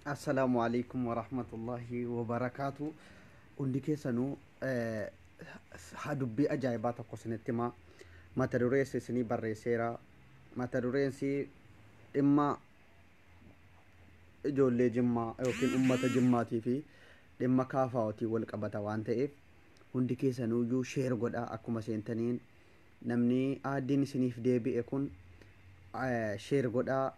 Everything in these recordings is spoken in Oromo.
Assalaamu alaikum warahmatullahi wabarakaatu. Hundi keessanuu haa dubbii ajaa'ibaa tokko isinitti himaa. Mata durees isinii barreesseera. Mata dureensi dhimma ijoollee Jimmaa yookiin uummata Jimmaatii fi dhimma kaafaawwatiin wal qabata waan ta'eef hundi keessanuyyuu share godhaa. Akkuma seentaniin namni aaddiin isiniif deebi'e kun share godhaa.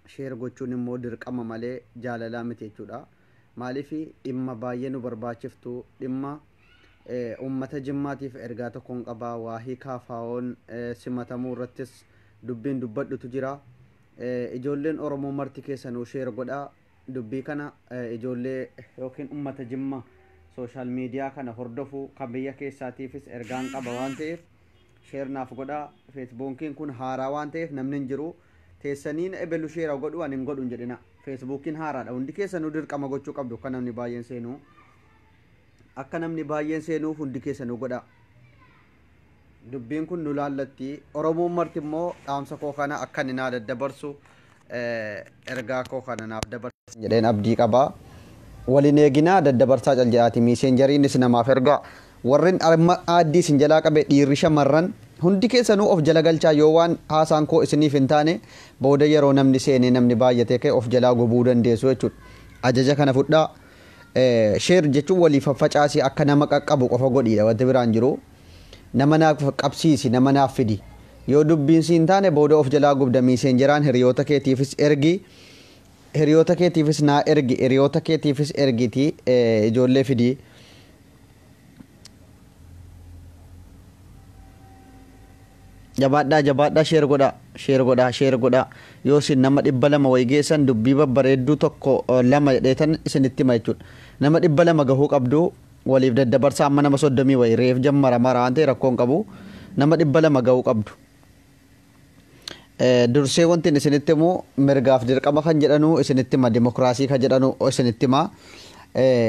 Share gochuun immoo dirqama malee jaalalaa miti jechuudha. Maaliif dhimma baay'ee nu barbaachiftu, dhimma uummata Jimmaatiif ergaa tokkoon qabaa. Waahii kaafaawwan simatamuu irrattis dubbiin dubbadhutu jira. Ijoolleen Oromoo marti keessanuu share godhaa. Dubbii kana ijoollee yookiin uummata Jimmaa social media kana hordofu kan biyya keessaatiifis ergaan qaba waan ta'eef share naaf godhaa. Feesbuukiin kun haaraa waan ta'eef namni hin jiru. Teessaniin ebelu share godhu ani hin godhu hin jedhina. Feesbuukiin haaraadha. Hundi keessanuu dirqama gochuu qabdu akka namni baay'een seenuu. Akka namni baay'een seenuuf hundi keessanuu godhaa. Dubbiin kun nu laallatti. Oromoon marti immoo dhaamsa koo kana akka inni naa daddabarsu, ergaa koo kana naaf dabarsu jedheen abdii qaba. Waliin eeginaa daddabarsaa cal jedhaati. Miiseenjariinis namaaf ergaa. Warreen amma aaddii isin jalaa qabe dhiirri shamarran hundi keessanuu of jala galchaa. Yoo waan haasaan koo isiniif hin taane booda yeroo namni seenee namni baay'atee ka'e of jalaa gubuu dandeessu jechuudha. Ajaja kana fudhaa. Share jechuun waliif faffacaasii akka nama qaqqabu qofa godhiidha, wanti biraan jiru. Nama naaf qabsiisi, nama naaf fidi. Yoo dubbiin si hin taane booda of jalaa gubda. Miiseenjeraan hiriyoota keetiifis ergi. Hiriyoota keetiifis naa ergi. Hiriyoota keetiifis ergiti ijoollee fidi. Jabaadhaa, jabaadhaa, share godhaa, share godhaa, share godhaa. Yoo isin nama 200 wayii geessan dubbii babbareedduu tokko lama jedheetan isinitti hima jechuudha. Nama 200 gahuu qabdu. Waliif daddabarsaa. Amma nama 30 wayii reef jammara mara waan ta'e rakkoo hin qabu. Nama 200 gahuu qabdu. Dursee wanti isinitti himu mirgaaf dirqama kan jedhanu isinitti hima, dimokiraasii kan jedhanu isinitti hima.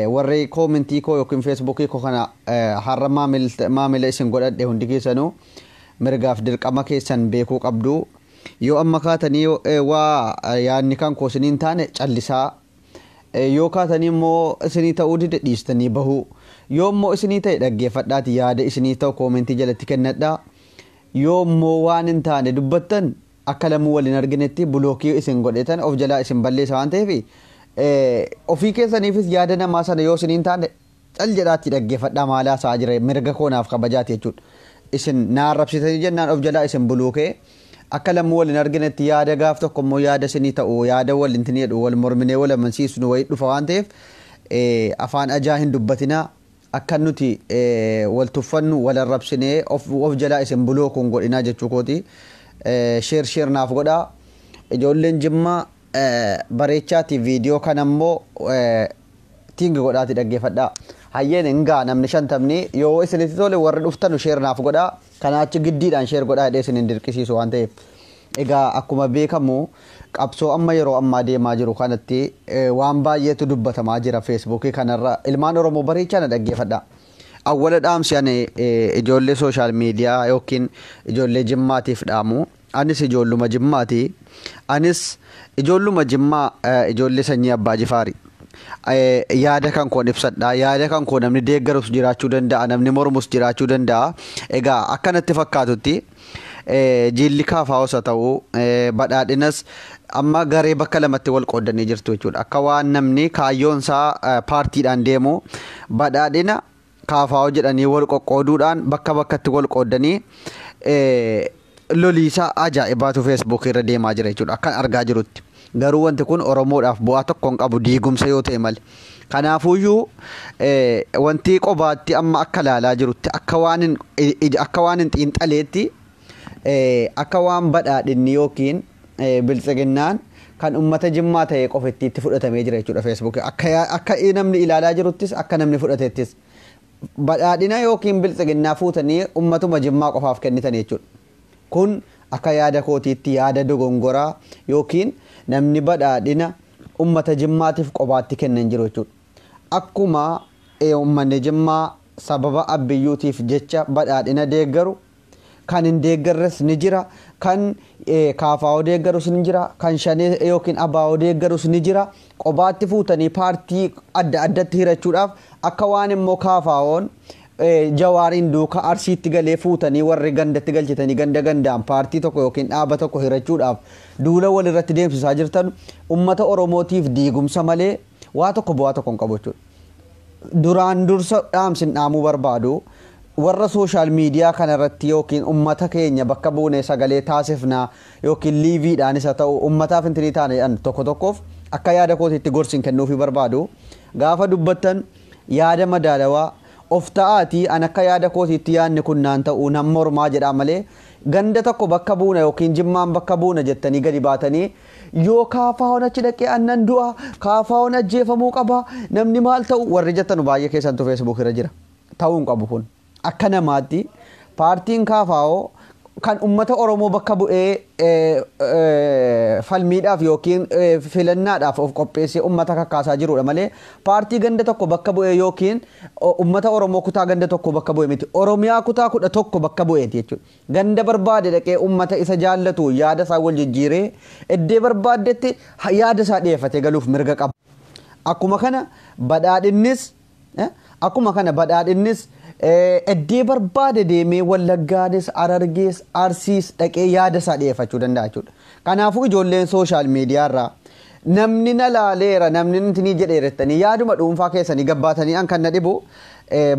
Warri koomentii koo yookiin feesbuukii koo kana har'a maamila isin godhadhe hundi keessanuu mirgaaf dirqama keessan beekuu qabdu. Yoo amma kaatanii waa yaadni kan koo isiniin taane callisaa. Yoo kaatanii immoo isinii ta'uu dide dhiistanii bahuu. Yoo immoo isinii ta'e dhaggeeffadhaati yaada isinii ta'u koomentii jalatti kennadhaa. Yoo immoo waan hin taane dubbattan akka lamuu waliin arginetti block isin godhetan of jalaa isin balleessa waan ta'eef ofii keessaniifis yaada namaa sana yoo isiniin taane cal jedhaatti dhaggeeffadhaa, maalaa isaa jira, mirga koonaaf kabajaati jechuudha. Isin na arrabsitanii jennaan of jalaa isin buluukee akka lammuu waliin arginetti yaada gaaf tokko immoo yaada isinii ta'u, yaada wal hin jedhu, wal morminee wal amansiisnu wayii dhufa waan ta'eef afaan ajaa hin dubbatinaa. Akka nuti wal tuffannu wal arrabsinee of jalaa isin bulookuun godhinaa jechuu kooti. Share, share naaf godhaa. Ijoolleen Jimmaa bareechaati viidiyoo kana immoo tingi godhaati dhaggeeffadhaa. Hayyeen hin gaa namni 50 yoo isinitti tole warri dhuftanu share naaf godhaa. Kanaa achi giddiidhaan share godhaa jedhee isin hin dirqisiisu waan ta'eef. Egaa akkuma beekamu qabsoo amma yeroo ammaa deemaa jiru kanatti waan baay'eetu dubbatamaa jira feesbuukii kanarra. Ilmaan Oromoo bareechaa na dhaggeeffadhaa. Awwala dhaamsi ani ijoollee social media yookiin ijoollee Jimmaatiif dhaamu. Anis ijoolluma Jimmaati. Anis ijoolluma Jimmaa, ijoollee sanyii Abbaa Jifaari. Yaada kan koon ibsadha. Yaada kan koo namni deeggarus jiraachuu danda'a. Namni mormus jiraachuu danda'a. Egaa akkanatti fakkaatutti jiilli kaafaa'os haa ta'u badhaadhinas amma garee bakka lamatti wal qooddanii jirtu jechuudha. Akka waan namni kaayyoon isaa paartiidhaan deemu badhaadhina kaafaa'oo jedhanii wal qoqqooduudhaan bakka bakkatti wal qooddanii loliisaa ajaa'ibaatu feesbuukii irra deemaa jira jechuudha. Akkan argaa jirutti. Garuu wanti kun Oromoodhaaf bu'aa tokko hin qabu diigumsa yoo ta'e malee. Kanaafuyyuu wanti qobaatti amma akka ilaalaa jirutti akka waan hin xiinxaleetti akka waan badhaadhinni yookiin biltsiginnaan kan uummata Jimmaa ta'e qofa itti fudhatamee jira jechuudha feesbuukii. Akka namni ilaalaa jiruttis akka namni fudhatettis badhaadhina yookiin biltsiginnaa fuutanii uummatuma Jimmaa qofaaf kennitan jechuudha. Kun akka yaada kootiitti yaada dogongoraa yookiin namni badhaadhina uummata Jimmaatiif qobaatti kennan jiru jechuudha. Akkuma uummanni Jimmaa sababa abbiyyuutiif jecha badhaadhina deeggaru kan hin deeggarres ni jira. Kan KFO deeggarus ni jira, kan Shanee yookiin ABO deeggarus ni jira. Qobaatti fuutanii paartii adda addatti hirachuudhaaf akka waan immoo KFO'n Jawaariin duuka Arsiitti galee fuutanii warri gandatti galchitanii ganda gandaan paartii tokko yookiin dhaaba tokko hirachuudhaaf duula wal irratti deemsisaa jirtan ummata Oromootiif diigumsa malee waa tokko bu'aa tokko hin qabu jechuudha. Duraan dursa dhaamsin dhaamuu barbaadu warra social media kanarratti yookiin ummata keenya bakka buune sagalee taasifnaa yookiin liiviidhaan isa ta'u ummataaf intinii taane tokko tokkoof akka yaada kootiitti gorsin kennuufii barbaadu. Gaafa dubbattan yaada madaalawaa of ta'aatii an akka yaada kootiitti yaadni kun naan ta'uu nan mormaa jedhaa malee ganda tokko bakka buuna yookiin Jimmaan bakka buuna jettanii gadi baatanii yoo KFO'n achi dhaqee annan du'a, KFO'n ajjeefamuu qaba, namni maal ta'u warri jettanu baay'ee keessantu Facebook irra jira. Ta'uu hin qabu kun. Akka namaatti paartiin KFO kan ummata Oromoo bakka bu'ee falmiidhaaf yookiin filannaadhaaf of qopheessee ummata kakkaasaa jirudha malee paartii ganda tokko bakka bu'ee yookiin ummata Oromoo kutaa ganda tokko bakka bu'ee miti. Oromiyaa kutaa 11 bakka bu'eeti jechuudha. Ganda barbaade dhaqee ummata isa jaallatu yaada isaa wal jijjiiree iddee barbaaddetti yaada isaa dhiyeeffatee galuuf mirga qaba. Akkuma kana badhaadhinnis iddee barbaade deemee Wallaggaanis, Harargees, Arsiis dhaqee yaada isaa dhiyeeffachuu danda'a jechuudha. Kanaafuu ijoolleen social media irraa namni na laaleera namni intinii jedheera jettanii yaaduma dhuunfaa keessanii gabbaatanii an kan na dhibu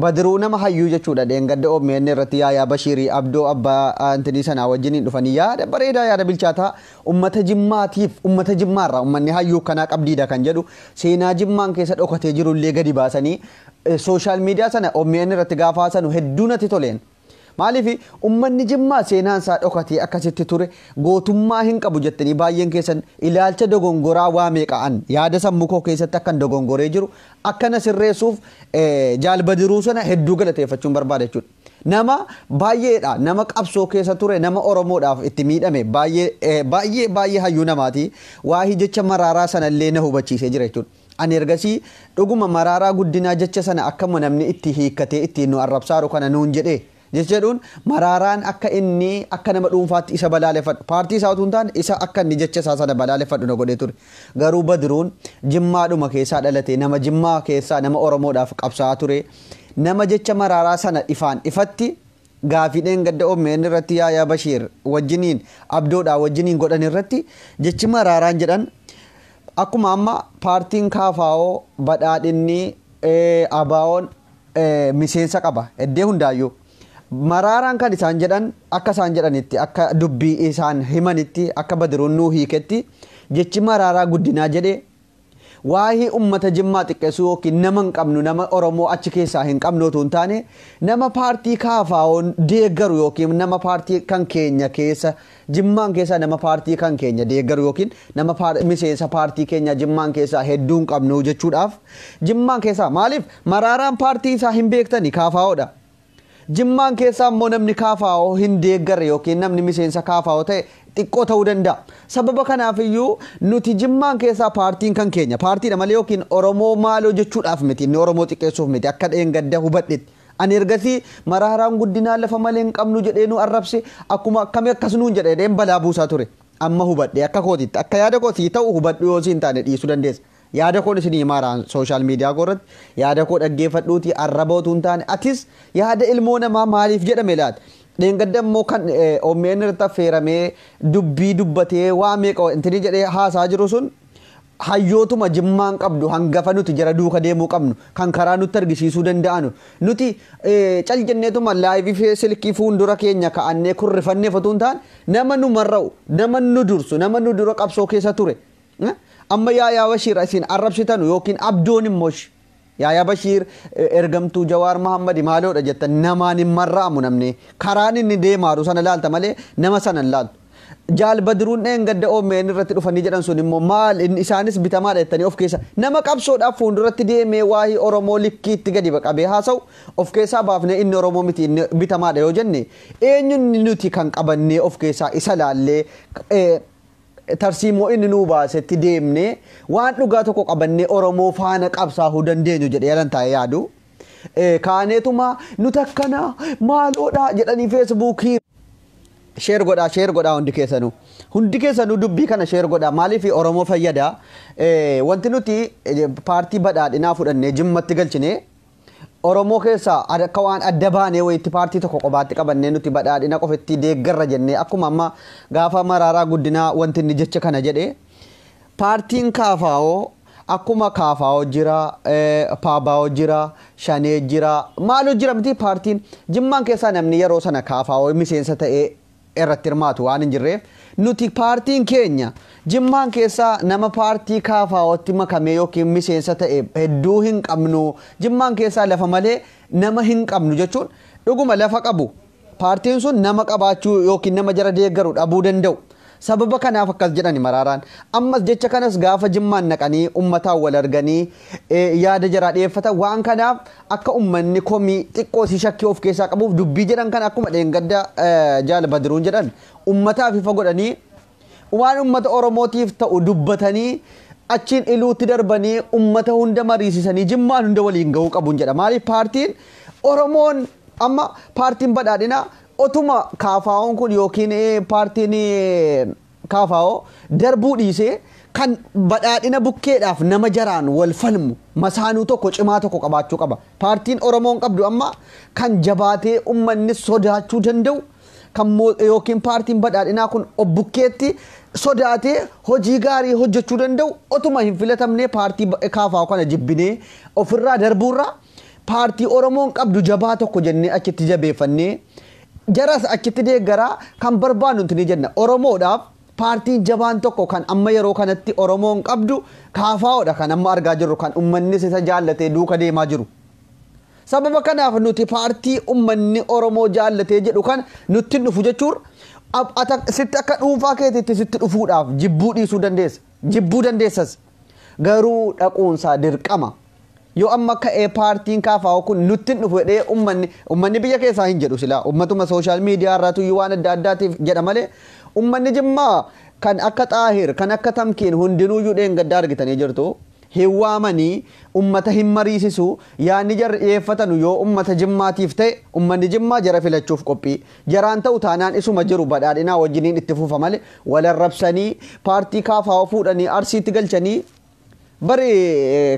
Badiruu nama hayyuu jechuudha. Dheengadda OMN irratti Yaayaa Bashiirii Abdoo Abbaa intinii sanaa wajjiniin dhufanii yaada bareedaa yaada bilchaataa ummata Jimmaatiif ummata Jimmaarraa ummanni hayyuu kanaa qabdiidha kan jedhu seenaa Jimmaan keessa dhokatee jirullee gadi baasanii social media sana OMN irratti gaafa haasanu hedduu natti toleen. Maaliif ummanni Jimmaa seenaan isaa dhokatee akkasitti ture gootummaa hin qabu jettanii baay'een keessan ilaalcha dogongoraa waa meeqa'an yaada sammuu koo keessatti akkan dogongoree jiru akkana sirreessuuf Jaal Badiruu sana hedduu galateeffachuun barbaada jechuudha. Nama baay'eedha, nama qabsoo keessa ture, nama Oromoodhaaf itti miidhame baay'ee baay'ee baay'ee hayyuu namaati. Waa'ee jecha Maraaraa sanallee na hubachiisee jira jechuudha. Ani ergasii dhuguma Maraaraa Guddinaa jecha sana akkuma namni itti hiikkatee ittiin nu arrabsaaru kana nuun jedhee jechuun Maraaraan akka inni akka nama dhuunfaatti isa balaaleffadhu paartii isaa utuu hin taane isa akka inni jecha isaa sana balaaleffadhu na godhee ture. Garuu Badiruun Jimmaadhuma keessaa dhalate, nama Jimmaa keessaa nama Oromoodhaaf qabsaa'aa ture, nama jecha Maraaraa sana ifaan ifatti gaafii dheengadda OMN irratti Yaayaa Bashiir wajjiniin Abdoodhaa wajjiniin godhan irratti jechi Maraaraan jedhan akkuma amma paartiin KFO badhaadhinni ABO'n miseensa qaba iddee hundaayyuu. Maraaraan kan isaan jedhan akka isaan jedhanitti akka dubbii isaan himanitti akka Badiruun nuu hiiketti jechi Maraaraa Guddinaa jedhee waa'ee ummata Jimmaa xiqqeessuu yookiin nama hin qabnu nama Oromoo achi keessaa hin qabnu otoo hin taane nama paartii KFO'n deeggaru yookiin nama paartii kan keenya keessa Jimmaan keessaa nama paartii kan keenya deeggaru yookiin nama miseensa paartii keenya Jimmaan keessaa hedduu hin qabnu jechuudhaaf Jimmaan keessaa maaliif Maraaraan paartii isaa hin beektani KFOdha. Jimmaan keessaa immoo namni KFO hin deeggarre yookiin namni miseensa KFO ta'e xiqqoo ta'uu danda'a. Sababa kanaaf iyyuu nuti Jimmaan keessaa paartiin kan keenya paartiidha malee yookiin Oromoo maaloo jechuudhaaf miti, inni Oromoo xiqqeessuuf miti akka dheengadda hubadhetti. Ani ergasii Maraaraan Guddinaa lafa malee hin qabnu jedhee nu arrabse akkuma akkamii akkas nuun jedhee balaa buusaa ture. Amma hubadhe akka kootitti akka yaada kootii ta'u hubadhu yoo siin taane dhiisuu dandeessa. Yaada koon isinii himaaraan social media koo irratti yaada koo dhaggeeffadhuutii arraba utuu hin taane atis yaada ilmoo namaa maaliif jedhame laata? Dheengadda immoo kan OMN irratti affeeramee dubbii dubbatee waa meeqa intinii jedhee haasaa jiru sun hayyootuma Jimmaan qabdu hangafa nuti jara duuka deemuu qabnu kan karaa nutti argisiisuu danda'anu nuti cal jenneetuma live fi silkii fuuldura keenya ka'annee kurrifannee utuu hin taane nama nu marra'u nama nu dursu nama nu dura qabsoo keessa ture. Amma Yaayaa Bashiir isin arrabsitanu yookiin Abdoon immoo Yaayaa Bashiir ergamtuu Jawaar Mahammad maaloodha jettan namaan hin marra'amu namni karaan inni deemaaru sana laalta malee nama sana hin laaltu. Jaal Badiruun dheengadda OMN irratti dhufanii jedhan sun immoo maal inni isaanis bitamaadha jettanii of keessa nama qabsoodhaaf fuulduratti deemee waa'ee Oromoo likkiitti gadi qabee haasa'u of keessaa baafnee inni Oromoo miti inni bitamaadha yoo jenne eenyuun nuti kan qabannee of keessaa isa laallee tarsiimoo inni nuu baasetti deemnee waan dhugaa tokko qabannee Oromoo faana qabsaa'uu dandeenyu jedhee yalan taa'ee yaadu. Kaaneetuma nuti akkana maaloodha jedhanii Feesbuukii. Share godhaa, share godhaa hundi keessanuu. Hundi keessanuu dubbii kana share godhaa. Maaliif Oromoo fayyada? Wanti nuti paartii badhaadhinaa fudhannee Jimmatti galchine Oromoo keessaa akka waan adda baanee wayitti paartii tokko qobaatti qabannee nuti badhaadhina qofitti deeggarra jennee, akkuma amma gaafa Maraaraa Guddinaa wanti inni jecha kana jedhe, paartiin KFO akkuma KFO jira, PABO jira, Shanee jira, maalu jira miti. Paartiin Jimmaan keessaa namni yeroo sana KFO miseensa ta'ee irratti hirmaatu waan hin jirreef, nuti paartiin keenya Jimmaan keessaa nama paartii KFOtti makamee yookiin miseensa ta'e hedduu hin qabnu, Jimmaan keessaa lafa malee nama hin qabnu jechuun dhuguma lafa qabu paartiin sun nama qabaachuu yookiin nama jara deeggaru dhabuu danda'u. Sababa kanaaf akkas jedhani Maraaraan. Ammas jecha kanas gaafa Jimmaan naqanii ummataan wal arganii yaada jaraa dhiyeeffatan, waan kanaaf akka ummanni komii xiqqoo si shakkii of keessaa qabuuf dubbii jedhan kan akkuma dheengadda jaala Badiruun jedhan ummataaf ifa godhanii waan ummata Oromootiif ta'u dubbatanii achiin Iluutti darbanii ummata hunda mariisisanii Jimmaan hunda waliin gahuu qabuun jedha. Maaliif paartiin Oromoon amma paartiin badhaadhinaa otuma KFO'n kun yookiin paartiin KFO darbuu dhiisee kan badhaadhina bukkeedhaaf nama jaraan wal falmu masaanuu tokko cimaa tokko qabaachuu qaba. Paartiin Oromoon qabdu amma kan jabaatee ummanni sodaachuu danda'u kan yookiin paartiin badhaadhinaa kun obbukkeetti sodaatee hojii gaarii hojjechuu danda'u otuma hin filatamne paartii KFO kana jibbinee ofirraa darbuurraa paartii Oromoon qabdu jabaa tokko jennee achitti jabeeffannee jaras achitti deeggaraa kan barbaannu ni jenna. Oromoodhaaf paartiin jabaan tokko kan amma yeroo kanatti Oromoon qabdu KFOdha, kan amma argaa jirru, kan ummannis isa jaallatee duuka deemaa jiru. Sababa kanaaf nuti paartii ummanni Oromoo jaallatee jedhu kan nutti dhufu jechuun sitti akka dhuunfaa keetiitti sitti dhufuudhaaf jibbuu dhiisuu dandeessa. Jibbuu dandeessas. Garuu dhaquunsaa dirqama. Yoo amma ka'ee paartiin KFO kun nutti dhufu jedhee ummanni biyya keessaa hin jedhu, silaa ummatuma social media irraatu waan adda addaatiif jedha malee, ummanni Jimmaa kan akka Xaahir, kan akka Tamkiin hundinuuyyuu dheengaddaa argitanii jirtu. Hin waamanii ummata hin mariisisu. Yaadni jarri dhiyeeffatanu yoo ummata Jimmaatiif ta'e ummanni Jimmaa jara filachuuf qophii jaraan ta'u taanaan isuma jiru badhaadhinaa wajjiniin itti fufa malee walarrabsanii paartii KFO fuudhanii Arsiitti galchanii bari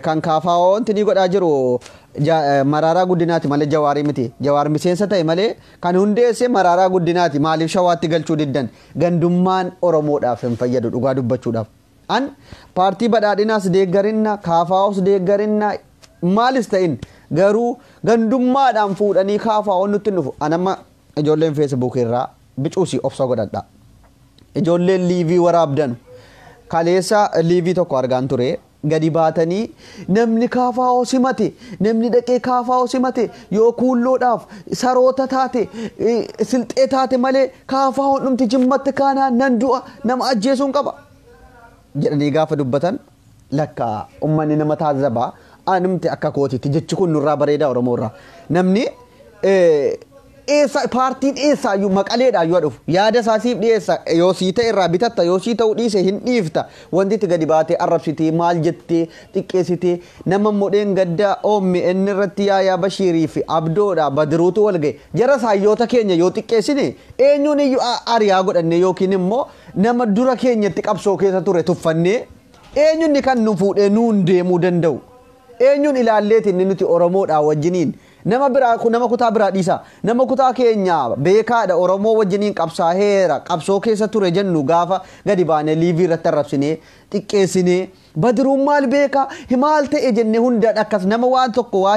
kan KFO wanti ni godhaa jiru Maraaraa Guddinaati malee Jawaarii miti. Jawaar miseensa ta'e malee kan hundeesse Maraaraa Guddinaati. Maaliif Shawaatti galchuu diddan? Gandummaan Oromoodhaaf hin fayyadu dhugaa dubbachuudhaaf. An paartii badhaadhinaas deeggarinna, KFOs deeggarinna, maalis ta'in garuu gandummaadhaan fuudhanii KFO nutti dhufu. An amma ijoolleen Facebook irraa bicuusii obsa godhadha. Ijoolleen live waraabdan kaleessa live tokko argaan ture. Gadi baatanii namni KFO simate, namni dhaqee KFO simate yoo kuulloodhaaf saroota taate, silxee taate malee KFO dhumti Jimmatti kaanaa nan du'a, nama ajjeesuun qaba jedhanii gaafa dubbatan, lakka ummanni nama taazabaa. Anumti akka kootiitti jechi kun nurraa bareedaa. Oromoo irraa namni eessa paartiin eessaayyuu Maqaleedhaayyuu dhufu yaada isaa siif dhiyeessa. Yoo sii ta'e irraa bitatta, yoo sii ta'uu dhiise hin dhiifta. Wanti itti gadi baatee arrabsitee, maal jettee xiqqeessitee, nama modheen gadda oommi inni irratti Yaayaa Bashiirii fi Abdoodha Badiruutu wal ga'e, jara saayyoota keenya yoo xiqqeessine eenyuun iyyuu ariyaa godhanne yookiin immoo nama dura keenyatti qabsoo keessa ture tuffannee eenyuun kan nu fuudhee nuun deemuu danda'u? Eenyuun ilaalleetiin nuti Oromoodhaa wajjiniin nama biraa, nama kutaa biraa dhiisa, nama kutaa keenya beekaadha, Oromoo wajjiniin qabsaa'eera, qabsoo keessa ture jennu gaafa gadi baanee live irratti arrabsinee xiqqeessinee, Badiruun maal beeka, maal ta'e jennee hundaan akkas nama waan tokko waa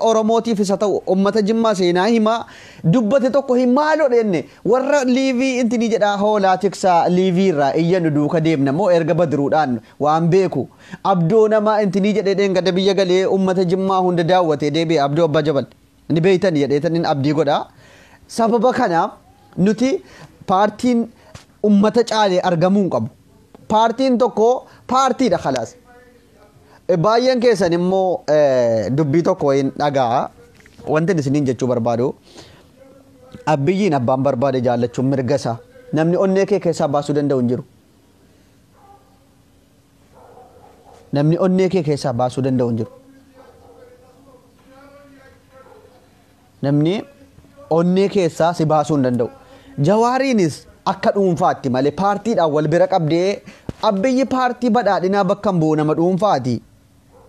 Oromootiif isa ta'u ummata Jimmaa seenaa himaa dubbate tokko hin maaloo jenne warra live intini jedhaa hoolaa tiksaa live irraa iyya nu duuka deemna moo? Erga Badiruudhaan waan beeku Abdoo nama intinii jedhee dheengadda biyya galee ummata Jimmaa hunda daawwatee deebi'e, Abdoo Abbaa Jabal ni beeytan jedheetan abdii godha. Sababa kanaaf nuti paartiin ummata caalee argamuu hin qabu. Paartiin tokko paartiidha, khalaas. Baay'een keessan immoo dubbii tokko wayiin dhagaa. Wanti isiniin jechuu barbaadu, Abiyyiin abbaan barbaade jaallachuun mirga isaa. Namni onnee kee keessaa baasuu danda'u hin jiru. Namni onnee kee keessaa baasuu danda'u hin jiru. Namni onnee keessaa si baasuu hin danda'u. Jawaariinis akka dhuunfaatti malee paartiidhaan wal bira qabdee Abiyyi paartii badhaadhinaa bakka hin bu'u nama dhuunfaati.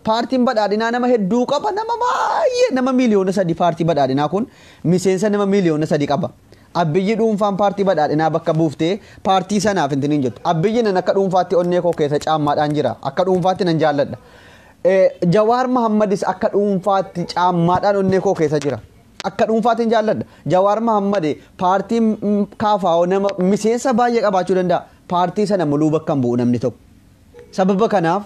Paartiin badhaadhinaa nama hedduu qaba, nama baay'ee, nama 3 miiliyoona paartii badhaadhinaa kun miseensa nama 3 miiliyoona qaba. Abiyyi dhuunfaan paartii badhaadhinaa bakka buuftee paartii sanaaf hin hin jettu. Abiyyi nan akka dhuunfaatti onnee koo keessa caammaadhaan jira. Akka dhuunfaatti nan jaalladha. Jawaar Mahammadis akka dhuunfaatti caammaadhaan onnee koo keessa jira. Akka dhuunfaatti hin jaalladha. Jawaar Mahammad paartiin KFO nama miseensa baay'ee qabaachuu danda'a. Paartii sana muluu bakka hin bu'u namni tokko. Sababa kanaaf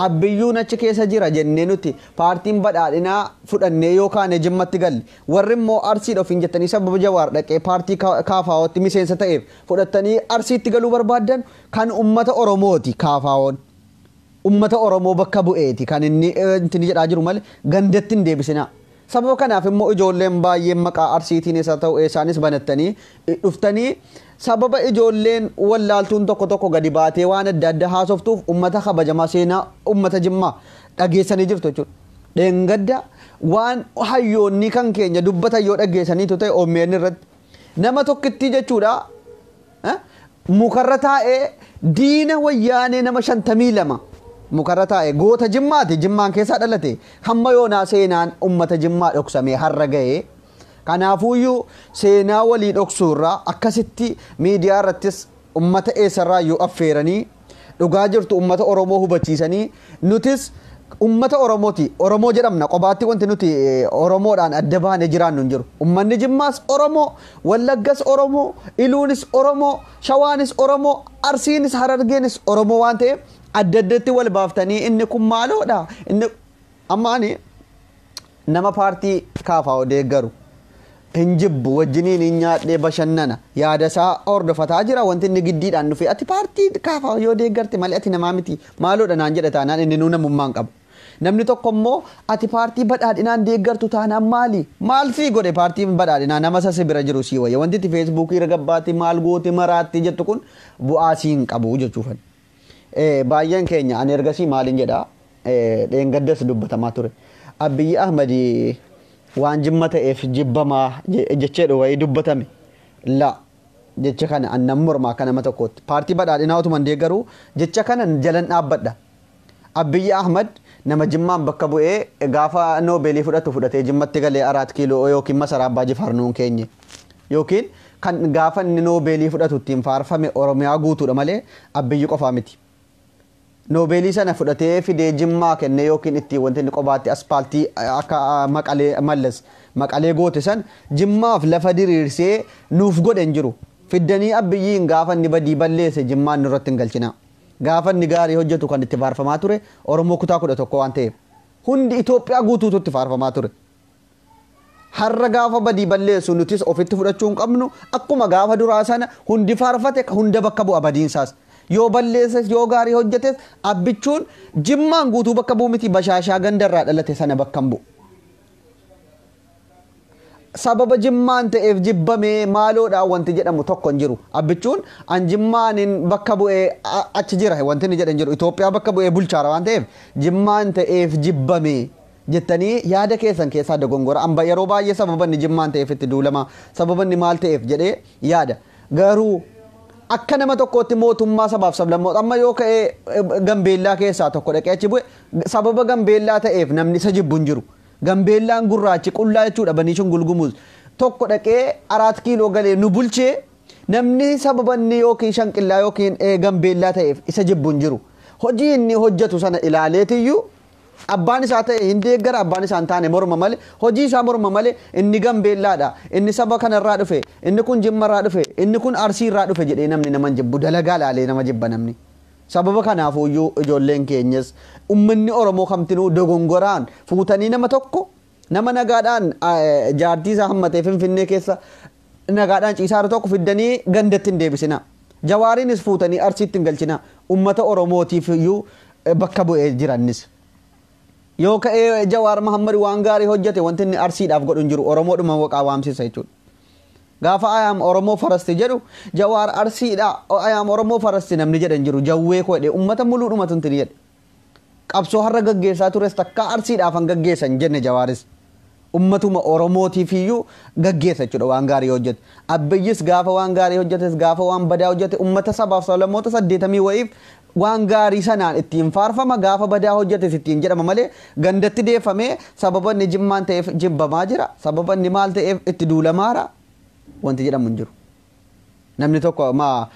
Abiyyuun achi keessa jira jennee nuti paartiin badhaadhinaa fudhannee yookaan Jimmatti galle, warri immoo Arsiidha ofiin jettanii sababa Jawaar dhaqee paartii KFOtti miseensa ta'eef fudhattanii Arsiitti galuu barbaaddan, kan ummata Oromooti KFO'n. Ummata Oromoo bakka bu'eeti kan inni inni jedhaa jiru malee gandatti hin deebisinaa. Sababa kanaaf immoo ijoolleen baay'een maqaa Arsiitiin isa ta'u isaanis banattanii dhuftanii, sababa ijoolleen wallaaltuun tokko tokko gadi baatee waan adda addaa haasoftuuf ummata kabajamaa seenaa ummata Jimmaa dhageessanii jirtu jechuudha. Dheengadda waan hayyoonni kan keenya dubbatan yoo dhageessaniitu ta'e, OMN irratti nama tokkitti jechuudha, mukarra taa'ee diina Wayyaanee nama 52 mukarra taa'ee, goota Jimmaati, Jimmaan keessaa dhalate, hamma yoonaa seenaan ummata Jimmaa dhoksamee har'a ga'ee. Kanaafuyyuu seenaa walii dhoksuurraa akkasitti miidiyaa irrattis ummata eessarraa iyyuu affeeranii dhugaa jirtu ummata Oromoo hubachiisanii, nutis ummata Oromooti, Oromoo jedhamna. Qobaatti wanti nuti Oromoodhaan adda baanee jiraannu hin jiru. Ummanni Jimmaas Oromoo, Wallaggas Oromoo, Iluunis Oromoo, Shawaanis Oromoo, Arsiinis Harargeenis Oromoo waan ta'eef, adda addatti wal baaftanii inni kun maaloodha, inni amma ani nama paartii KFO deeggaru hin jibbu, wajjiniin hin nyaadhee bashannana, yaada isaa hordofataa jira. Wanti inni giddiidhaan dhufe ati paartii KFO yoo deeggarte malee ati namaa miti maaloodha naan jedha taanaan, inni nuu namummaa hin qabu. Namni tokko immoo ati paartii badhaadhinaan deeggartu taanaan maali? Maal sii godhe paartiin badhaadhinaa? Nama sasi bira jiru sii wayya. Wanti itti Feesbuukii irra gabbaatti maal goote maraatti jettu kun bu'aa sii hin qabu jechuufan. Baay'een keenya ani ergasii maaliin jedhaa, dheengaddas dubbatamaa ture. Abiyyi Ahmad waan Jimma ta'eef jibbamaa jecheedha wayii dubbatame. La, jecha kana annan mormaa akka nama tokkootti. Paartii badhaadhinaa otuman deeggaruu jecha kana jalan dhaabbadha. Abiyyi Ahmad nama Jimmaan bakka bu'ee gaafa Noobeelii fudhatu fudhatee Jimmatti galee Araat Kiiloo yookiin Masaraa Abbaa Jifaar nuun keenye. Yookiin kan gaafa inni Noobeelii fudhatu ittiin faarfame Oromiyaa guutuudha malee Abiyyi qofaa miti. Noobeelii sana fudhatee fidee Jimmaa kennee yookiin ittiin wanti inni qobaatti aspaaltii akka Maqalee Mallas Maqalee goote san Jimmaaf lafa diriirsee nuuf godhe hin jiru. Fiddanii Abiyyiin gaafa inni badii balleesse Jimmaan nurratti hin galchina. Gaafa inni gaarii hojjetu kan itti faarfamaa ture Oromoo kutaa 11 waan ta'eef. Hundi Itoophiyaa guutuutu itti faarfamaa ture. Har'a gaafa badii balleessu nutis ofitti fudhachuu hin qabnu. Akkuma gaafa duraa sana hundi faarfate, hunda bakka bu'a badiinsaas. Yoo balleesses yoo gaarii hojjetes Abbichuun Jimmaan guutuu bakka bu'u miti, Bashaashaa gandarraa dhalate sana bakka hin bu'u. Sababa Jimmaan ta'eef jibbamee maaloodhaan wanti jedhamu tokko hin jiru. Abbichuun an Jimmaan bakka bu'ee achi jira wanti inni jedhan jiru. Itoophiyaa bakka bu'ee bulchaara waan ta'eef Jimmaan ta'eef jibbamee jettanii yaada keessan keessaa dogongora. Amba yeroo baay'ee sababa inni Jimmaan ta'eef itti duulama, sababa inni maal ta'eef jedhee yaada. Garuu akka nama tokkootti mootummaa sabaaf sablammoota amma yoo ka'ee Gambeellaa keessaa tokko dhaqee achi bu'e, sababa Gambeellaa ta'eef namni isa jibbu hin jiru. Gambeellaan gurraachi qullaa jechuudha, Baniishangul Gumuz. Tokko dhaqee Araat Kiiloo galee nu bulchee, namni sababa inni yookiin Shanqillaa yookiin Gambeellaa ta'eef isa jibbu hin jiru. Hojii inni hojjetu sana ilaaleetiyyuu abbaan isaa ta'e hin deeggara, abbaan isaa hin taane morma malee, hojii isaa morma malee, inni Gambeellaadha, inni saba kanarraa dhufe, inni kun Jimmarraa dhufe, inni kun Arsiirraa dhufe jedhee namni nama hin jibbu. Dalagaa ilaalee nama jibba namni. Sababa kanaafuyyuu ijoolleen keenyas ummanni Oromoo kamtinuu dogongoraan fuutanii nama tokko, nama nagaadhaan jaartii isaa hammatee Finfinnee keessa nagaadhaan ciisaa jiru tokko fiddanii gandatti hin deebisina. Jawaariinis fuutanii Arsiitti hin galchina. Ummata Oromootiif iyyuu bakka bu'ee jirannis. Yoo ka'ee Jawaar Mahammad waan gaarii hojjete, wanti inni Arsiidhaaf godhu hin jiru, Oromoodhuma waqaa waamsisa jechuudha. Gaafa "I am Oromoo first" jedhu Jawaar, Arsiidha "I am Oromoo first" namni jedhan jiru, jawwee koo jedhe ummata muluudhumatu hin jedhe. Qabsoo har'a gaggeessaa tures takka Arsiidhaaf han gaggeessan jenne Jawaaris. Ummatuma Oromootiif iyyuu gaggeessa jechuudha waan gaarii hojjete. Abbiyyis gaafa waan gaarii hojjetes, gaafa waan badaa hojjete, ummata sabaaf sablammoota 80 wayiif waan gaarii sanaan ittiin faarfama, gaafa badaa hojjetes ittiin jedhama malee gandatti deeffamee sababa inni Jimmaan ta'eef jibbamaa jira, sababa inni maal ta'eef itti duulamaara wanti jedhamu hin jiru. Namni tokko maa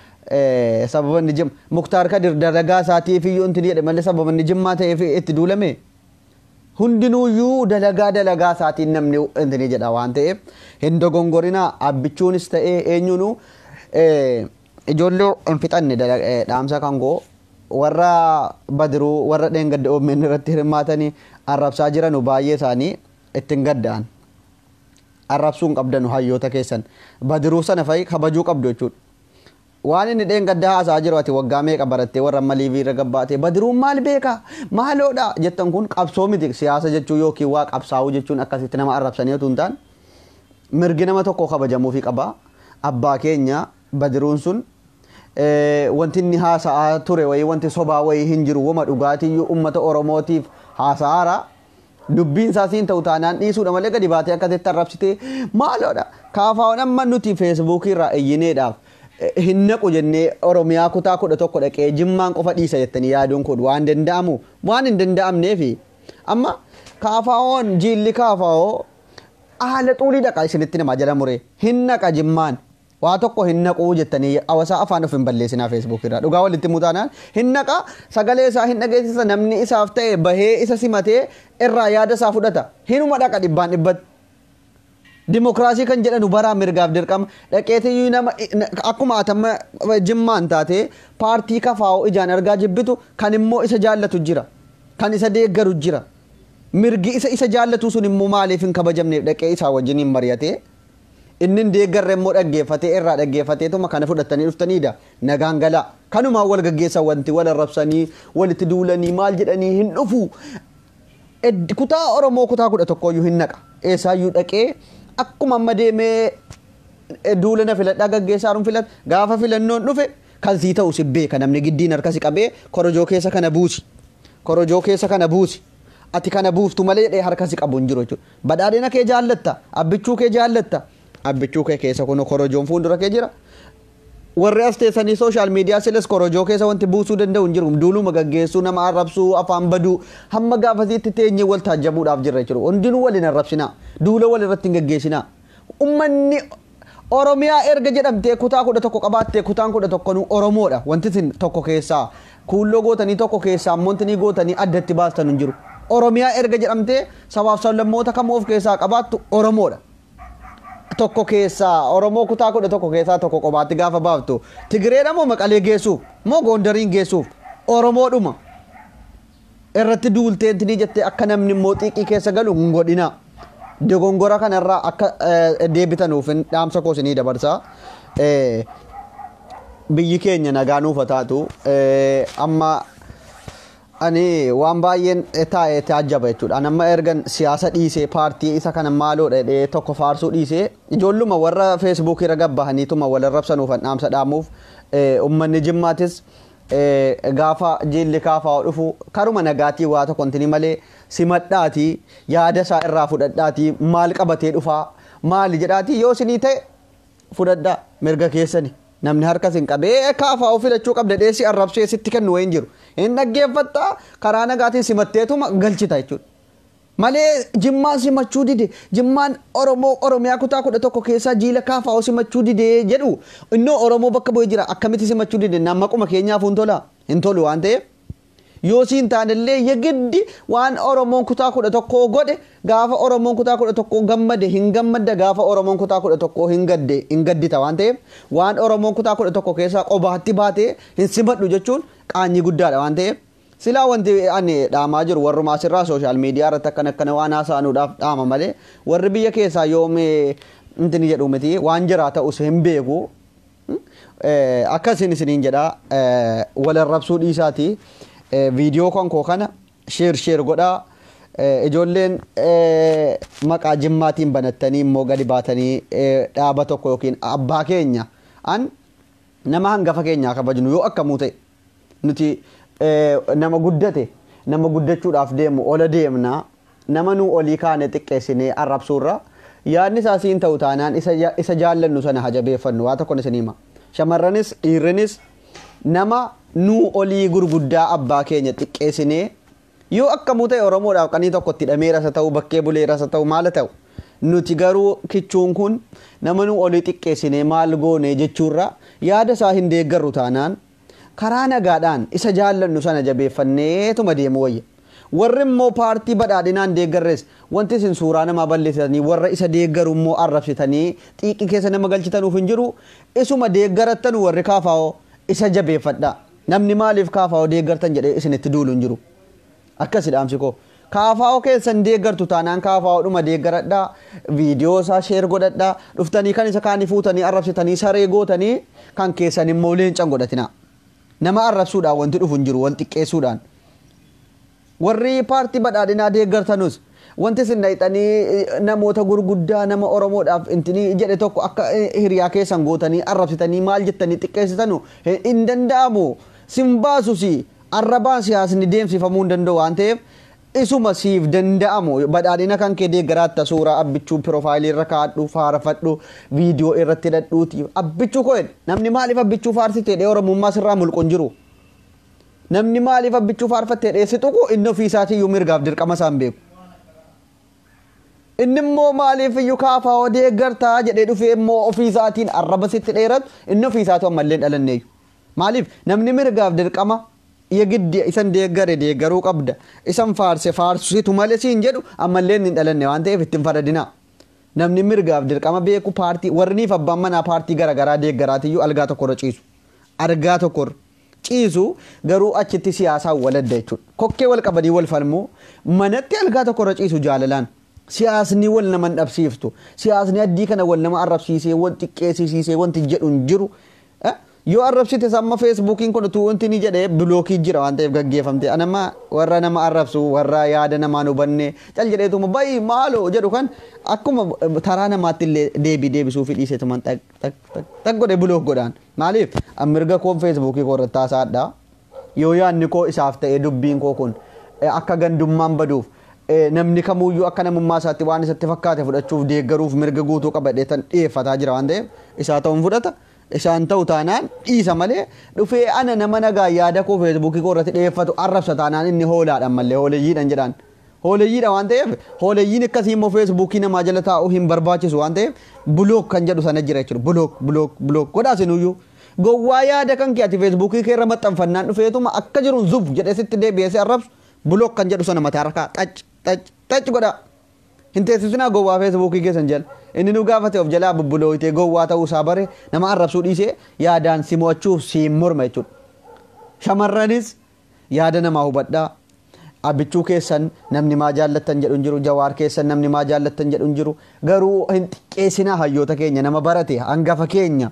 sababa inni Jimma Muktaar Kadir dalagaa isaatiif iyyuu inti jedhe malee sababa inni Jimmaa ta'eef itti duulame. Hundinuuyyuu dalagaa dalagaa isaatiin namni intini jedha waan ta'eef hin dogongorinaa. Abbichuunis ta'ee eenyuunu ijoollee hin fixanne dhaamsa kan koo warra Badiruu, warra dheengadda OMN irratti hirmaatanii arrabsaa jiranu, baay'ee isaanii ittiin gadda'an. Arrabsuu hin qabdanu hayyoota keessan. Badiruu sana fa'i kabajuu qabdu jechuudha. Waan inni dheengadda haasaa jiru ati waggaa meeqa barattee warra amma liivii irra gabbaatee Badiruun maal beeka maaloodha jettan, kun qabsoo miti. Siyaasa jechuu yookiin waa qabsaa'uu jechuun akkasitti nama arrabsanii otoo hin taane mirgi nama tokko kabajamuufii qaba. Abbaa keenya Badiruun sun wanti inni haasa'aa ture wayii, wanti sobaa wayii hin jiru, wama dhugaatiyyuu ummata Oromootiif haasa'aara. Dubbiin isaa siin ta'u taanaan dhiisuudha malee gadi baatee akkasitti arrabsitee maaloodha. Kaafaawwan amma nuti Feesbuukii irraa iyyineedhaaf hin naqu jennee Oromiyaa kutaa 11 dhaqee Jimmaan qofa dhiisa jettanii yaaduun kun waan danda'amu waan hin danda'amneefi. Amma kaafaawwan jiilli kaafaawoo haala xuulii dhaqa isinitti namaa jala muree hin naqa, Jimmaan waa tokko hin naquu jettanii hawaasa afaan of hin balleessinaa. Feesbuuk irraa dhugaa walitti mutaanaan hin naqa, sagalee isaa hin dhageessisa, namni isaaf ta'e bahee isa simatee irraa yaada isaa fudhata, hinuma dhaqa dhibbaan dhibbatti. Dimokiraasii kan jedhanu baraa mirgaaf dirqama dhaqeetiyyuu nama akkuma atamma Jimmaan taate paartii kafaa'oo ijaan argaa jibbitu kan immoo isa jaallatu jira, kan isa deeggaru jira. Mirgi isa isa jaallatu sun immoo maaliif hin kabajamneef dhaqee isaa wajjin hin mari'atee, inni hin deeggarre immoo dhaggeeffatee irraa dhaggeeffateetuma kana fudhatanii dhuftaniidha. Nagaan galaa. Kanumaan wal gaggeessan, wanti wal arrabsanii walitti duulanii maal jedhanii hin dhufu. Kutaa Oromoo kutaa 11yyuu hin naqa. Eessaayyuu dhaqee akkuma amma deemee duula na filadhaa gaggeessaa haruun filata. Gaafa filannoon dhufe kan sii ta'u si beeka, namni giddiin harka si qabee korojoo keessa kana buusi. Korojoo keessa kana buusi. Ati kana buuftu malee jedhee harka si qabu hin jiru jechuudha. Badhaadhina kee jaallatta. Abbichuu kee jaallatta. Abbichuu kee keessa kun korojoon fuuldura kee jira. Warri as teessanii social media silas korojoo keessa wanti buusuu danda'u hin jiru. Duuluma gaggeessuu, nama arrabsuu, afaan baduu hamma gaafasiitti teenyee wal taajjabuudhaaf jirra jechuudha. Hundinuu waliin arrabsinaa. Duula wal irratti hin gaggeessinaa. Ummanni Oromiyaa erga jedhamtee kutaa 11 qabaattee kutaan 11 Oromoodha. Wanti isin tokko keessaa kuulloo gootanii, tokko keessaa immoo wanti gootanii addatti baastan hin jiru. Oromiyaa erga jedhamtee sabaaf sablammoota kamuu of keessaa qabaattu Oromoodha. Tokko keessaa Oromoo kutaa 11 keessaa tokko qobaatti gaafa baaftu Tigireedha moo Maqalee geessuuf moo Gondariin geessuuf Oromoodhuma. Irratti duultee intinii jettee akka namni immoo xiiqii keessa galu hin godhina. Dogongora kanarraa akka deebitanuuf dhaamsa koo isinii dabarsa. Biyyi keenya nagaa nuuf haa taatu. Amma ani waan baay'een taa'ee taajjaba jechuudha. Ani amma ergan siyaasa dhiisee, paartii isa kana maaloodha jedhee tokko faarsuu dhiisee, ijoolluma warra Feesbuukii irra gabbahaniituma wal arrabsanuuf dhaamsa dhaamuuf, uummanni Jimmaatis gaafa jiilli kaafaa dhufu karuma nagaatii waa tokko intini malee simadhaatii, yaada isaa irraa fudhadhaatii, maal qabatee dhufaa maali jedhaatii, yoo isinii ta'e fudhadhaa, mirga keessani. Namni harka sin qabee kaafaa filachuu qabda dheessi arrabsee sitti kennu wayin jiru. Hin dhaggeeffattaa, karaa nagaatiin simatteetuma galchita jechuudha. Malee Jimmaan simachuu dide, Jimmaan Oromoo Oromiyaa kutaa 11 keessaa jiila kaafaa simachuu dide jedhu, innoo Oromoo bakka bu'ee jira, akkamitti simachuu dide? Nama quma keenyaaf hin tola, hin tolu waan ta'eef. Yoo siin taanellee yegiddi waan Oromoon kutaa 11 godhe, gaafa Oromoon kutaa 11 gammade hin gammadda, gaafa Oromoon kutaa 11 hin gadde hin gaddita waan ta'eef, waan Oromoon kutaa 11 keessaa qobaatti baatee hin simadhu jechuun qaanyii guddaadha waan ta'eef, silaa wanti ani dhaamaa jiru warrumaa asirraa social media irratti akkana akkana waan haasa'anuudhaaf dhaama malee warri biyya keessaa yoom intini jedhu miti, waan jiraa ta'us hin beeku. Akkasin isiniin jedha, wal arrabsuu dhiisaati. Viidiyoo kan koo kana share share godhaa. Ijoolleen maqaa Jimmaatiin banattanii immoo gadi baatanii dhaaba tokko yookiin abbaa keenya, an nama hangafa keenyaa kabajnu yoo akkamuu ta'e, nuti nama guddate, nama guddachuudhaaf deemu ola deemna. Nama nuu olii kaane xiqqeessinee arrabsuurra yaadni isaa siin ta'u taanaan isa jaallannu sana hajabeeffannu. Waa tokkon isin hima. Shamarranis dhiirrinis nama nuu olii gurguddaa abbaa keenya xiqqeessinee yoo akkamuu ta'e Oromoodhaaf qanii tokko itti hidhameeras haa ta'u, bakkee buleeras haa ta'u, maal ta'u, nuti garuu kichuun kun nama nuu olii xiqqeessinee maal goone jechuurra yaada isaa hin deeggarru taanaan karaa nagaadhaan isa jaallannu sana jabeeffanneetuma deemu wayya. Warri immoo paartii badhaadhinaan deeggarres wanti isin suuraa namaa balleessitanii warra isa deeggaru immoo arrabsitanii xiiqii keessa nama galchitanuuf hin jiru. Isuma deeggarattan warri kaafaa'oo isa jabeeffadha. Namni maaliif kaafaa'oo deeggartan jedhee isinitti duulu hin jiru. Akkasi dhaamsi koo. Kaafaa'oo keessan deeggartu taanaan kaafaa'oodhuma deeggaradhaa, viidiyoo isaa share godhadhaa, dhuftanii kan isa kaanii fuutanii arrabsitanii saree gootanii kan keessan immoo leencan godhatina. Nama arrabsuudhaan wanti dhufu hin jiru, wal xiqqeessuudhaan. Warri paartii badhaadhinaa deeggartanus wanti isin dhaqxanii namoota gurguddaa nama Oromoodhaaf intini jedhe tokko akka hiriyaa keessan gootanii arrabsitanii maal jettanii xiqqeessitanu hin danda'amu. Sin baasus arrabaan siyaasni deemsifamuu hin danda'u waan ta'eef isuma siif danda'amu badhaadhina kan kee deeggaraatta suuraa Abbichuu profile irra kaa'adhu, faarfadhu, viidiyoo irratti hidhadhuuti. Abbichuu koo namni maaliif Abbichuu faarsite jedhee Oromummaa sirraa mulqu hin jiru. Namni maaliif Abbichuu faarfatte jedhee si tuqu inni ofii isaatiiyyuu mirgaaf dirqama isaan beeku. Inni immoo maaliif iyyuu kaafaa'oo deeggartaa jedhee dhufee immoo ofii isaatiin arraba sitti dheeratu inni ofii isaatu ammallee hin dhalanneeyyu. Maaliif namni mirgaaf dirqama yegiddi isan deeggare deeggaruu qabda, isan faarse faarsitu malee siin jedhu ammallee hin dhalanne waan ta'eef ittiin faradinaa. Namni mirgaaf dirqama beeku paartii warriniif abbaan manaa paartii garaagaraa deeggaraatiyyuu algaa tokkorra ciisu. Argaa tokkorra ciisu garuu achitti siyaasaan waladda jechuudha. Kokkee wal qabanii wal falmuu manatti algaa tokkorra ciisu jaalalaan. Siyaasni wal nama hin dhabsiiftu. Siyaasni addii kana wal nama arrabsiisee wal xiqqeessisiisee wanti jedhu hin jiru. Yoo arrabsite amma feesbuukiin kun utuu wanti ni jedhee block jira waan ta'eef gaggeeffamte. Anama warra nama arrabsu, warra yaada namaan hubanne cal jedheetuma bayi maaloo jedhu kan akkuma taraa namaatti illee deebii deebisuu fi dhiiseetuman xaq xaq xaq xaq godhe block godhaan. Maaliif mirga koon feesbuukii koo irratti haasaadha. Yoo yaadni koo isaaf ta'ee dubbiin koo kun akka gandummaan baduuf namni kamuyyuu akka namummaa isaatti waan isatti fakkaate fudhachuuf deeggaruuf mirga guutuu qabadhee tan dhiyeeffataa jira waan ta'eef isaa ta'uun fudhata. Isaan ta'u taanaan dhiisa malee dhufee ana nama nagaa yaada koo feesbuukii koo irratti dhiyeeffatu arrabsa taanaan inni hoolaadhaan malee hooleyyiidhaan jedhaan. Hooleyyiidha waan ta'eef hooleyyiin akkasii immoo feesbuukii namaa jala taa'uu hin barbaachisu waan ta'eef block kan jedhu sana jira jechuudha. Block, block, block godhaa sinuyyuu. Gowwaa yaada kan kee ati feesbuukii kee irra maxxanfannaan dhufeetuma akka jiruun zub jedhee sitti deebi'ee si arrabsu block kan jedhu sana mataa harkaa xac xac xac godhaa. Hin teessisinaa gowwaa feesbuukii keessan jala. Inni nu gaafate of jalaa bubbulooyitee gowwaa ta'uu isaa bare nama arrabsuu dhiisee yaadaan si mo'achuuf si morma jechuudha. Shamarranis yaada namaa hubadhaa. Abbichuu keessan namni maa jaallattan jedhu hin jiru. Jawaar keessan namni maa jaallattan jedhu hin jiru. Garuu hin xiqqeessinaa hayyoota keenya, nama barate hangafa keenya.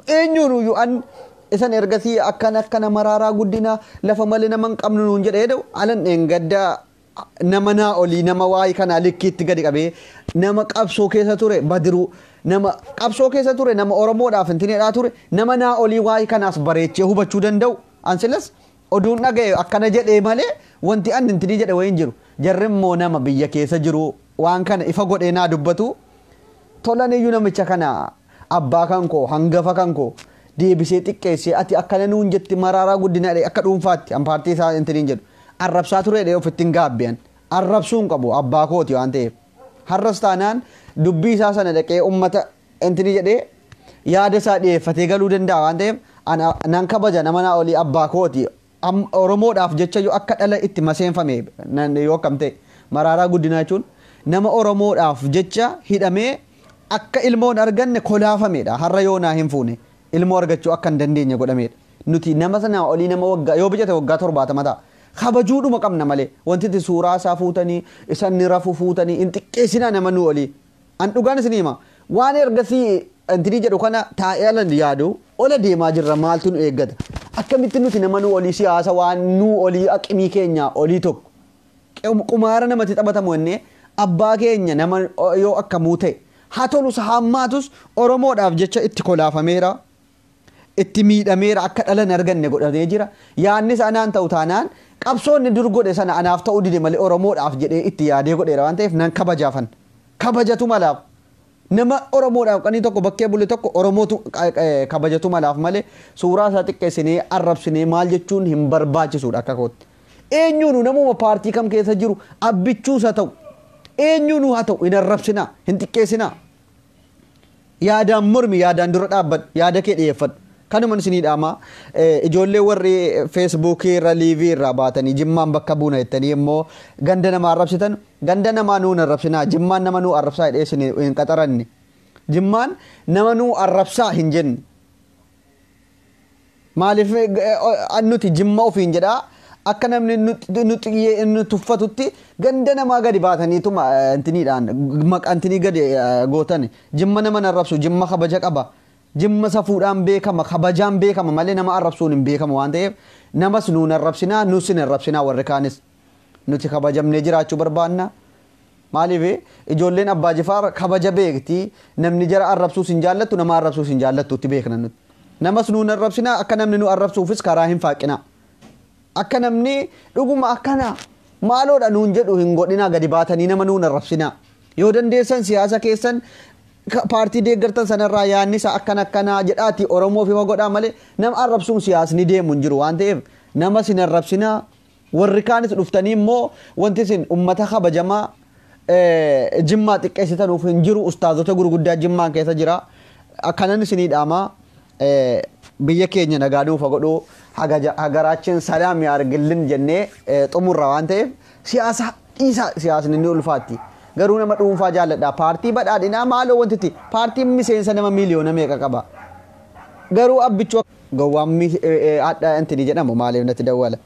Eenyuun an isan ergasii akkana akkana Maraaraa Guddinaa lafa malee nama hin qabnu nuun jedhee jedhu alan dheengaddaa nama naa olii nama waa'ee kanaa likkiitti gadi qabee nama qabsoo keessa ture Badiruu, nama qabsoo keessa ture, nama Oromoodhaaf intineedhaa ture, nama naa olii waa'ee kanaas bareechee hubachuu danda'u. Ansilas oduun dhaga'e akkana jedhee malee wanti an intinii jedhe wayiin jiru. Jarri immoo nama biyya keessa jiru waan kana ifa godhee naa dubbatu tolan iyyuu namicha kana abbaa kan koo hangafa kan koo deebisee xiqqeessee ati akkana nuun jetti Maraaraa Guddinaa akka dhuunfaatti an paartii isaa intiniin jedhu arrabsaa ture dhee ofitti hin gaabbi'an. Arrabsuu hin qabu abbaa kooti waan ta'eef. Har'as taanaan dubbii isaa sana dhaqee ummata intini jedhee yaada isaa dhiyeeffatee galuu danda'a waan ta'eef nan kabaja nama naa olii abbaa kooti. Oromoodhaaf jecha yoo akka dhala itti maseenfame yoo akkam ta'e Maraaraa Guddinaa jechuun nama Oromoodhaaf jecha hidhamee akka ilmoon arganne kolaafamedha. Har'a yoo naa hin fuune ilmoo argachuu akka hin dandeenye godhamedha. Nuti nama sana olii nama waggaa yoo bijate waggaa 70 ta'a. Kabajuudhuma qabna malee wanti itti suuraa isaa fuutanii isa inni rafu fuutanii hin xiqqeessinaa nama nu olii. An dhugaan isin hima, waan ergasii intinii jedhu kana taa'ee alan yaadu ola deemaa jirra, maaltu nu eeggata? Akkamitti nuti nama nu olii siyaasa waan nu olii aqimii keenya olii tokko qumaara namatti taphatamu jennee abbaa keenya nama yoo akkamuu ta'e haa tolus hammaatus Oromoodhaaf jecha itti kolaafameera. Itti miidhameera, akka dhala hin arganne godhamee jira. Yaadni isaa naan ta'u taanaan Qabsoonni dur godhe sana anaaf ta'uu dide malee Oromoodhaaf jedhee itti yaadee godheera waan ta'eef nan kabajaafan. Kabajatu malaaf. Nama Oromoodhaaf qanii tokko bakkee bule tokko Oromootu kabajatu malaaf malee suuraa isaa xiqqeessinee arrabsinee maal jechuun hin barbaachisuudha akka kootti. Eenyuunu namuma paartii kam keessa jiru abbichuus haa ta'u eenyuunu haa ta'u hin arrabsinaa, hin xiqqeessinaa. Yaadaan mormi, yaadaan dura dhaabbadhu, yaada kee dhiyeeffadhu. Kanuman isinii dhaamaa. Ijoollee warri Feesbuukii irra liivii irraa baatanii Jimmaan bakka buuna jettanii immoo ganda namaa arrabsitan, ganda namaa nuun arrabsinaa. Jimmaan nama nuu arrabsaa jedhee isin hin qaxaranne. Jimmaan nama nuu arrabsaa hin jenne. Maaliif nuti Jimma ofiin jedhaa akka namni nu tuffatutti ganda namaa gadi baataniituma intiniidhaan maqaa intinii gadi gootan. Jimma nama arrabsu, Jimma kabaja qaba. Jimma safuudhaan beekama, kabajaan beekama malee nama arrabsuun hin beekamu waan ta'eef namas nuun arrabsinaa, nus hin arrabsinaa. Warri kaanis nuti kabajamnee jiraachuu barbaanna. Maaliif ijoolleen Abbaa Jifaar kabaja beekti, namni jara arrabsuus hin jaallattu, nama arrabsuus hin jaallattu itti beekna nuti. Namas nuun arrabsinaa, akka namni nu arrabsuufis karaa hin faaqinaa. Akka namni dhuguma akkana maaloodha nuun jedhu hin godhinaa, gadi baatanii nama nuun arrabsinaa. Yoo dandeessan siyaasa keessan paartii deeggartan sanarraa yaadni isaa akkana akkanaa jedhaati Oromoof hima godhaa malee nama arrabsuun siyaasni deemu hin jiru waan ta'eef nama sin arrabsinaa. Warri kaanis dhuftanii immoo wanti isin ummata kabajamaa Jimmaa xiqqeessitanuuf hin jiru. Ustaazota gurguddaa Jimmaan keessa jira. Akkanan isinii dhaamaa, biyya keenya nagaa nuufa godhuu, ሀገራችን ሰላም ያርግልን jennee xumurra waan ta'eef siyaasa dhiisaa, siyaasni ni ulfaatti. Garuu nama dhuunfaa jaalladha. Paartii Badhaadhinaa maaloo wantiti paartiin miseensa nama miiliyoona meeqa qaba. Garuu Abbichuu gowwaan hadha intini jedhamu maaliif natti dawwala?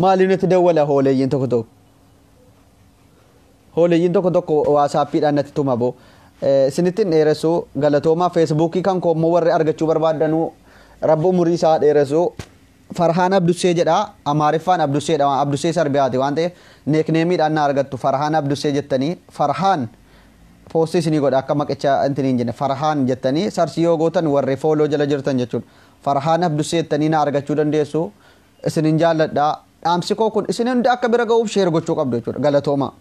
Maaliif natti dawwala hooleeyyiin tokko tokko? Hooleeyyiin tokko tokko WhatsAppiidhaan natti tuma boo. Isinitti hin dheeressu, galatoomaa. Feesbuukii kan koo immoo warri argachuu barbaaddanuu, Rabbi umurii isaa dheeressu, Farhaan Abdussee jedha. Amaariffaan Abdusseedha, Abdussee Sarbiyaati waan ta'eef nicknameiidhaan na argattu. Farhaan Abdussee jettanii, Farhaan poostii isinii godha, akka maqicha intini hin jenne. Farhaan jettanii search yoo gootan warri follow jala jirtan jechuudha. Farhaan Abdussee jettanii na argachuu dandeessu. Isinin jaalladha. Dhaamsi koo kun isin hunda akka bira ga'uuf share gochuu qabdu jechuudha. Galatooma.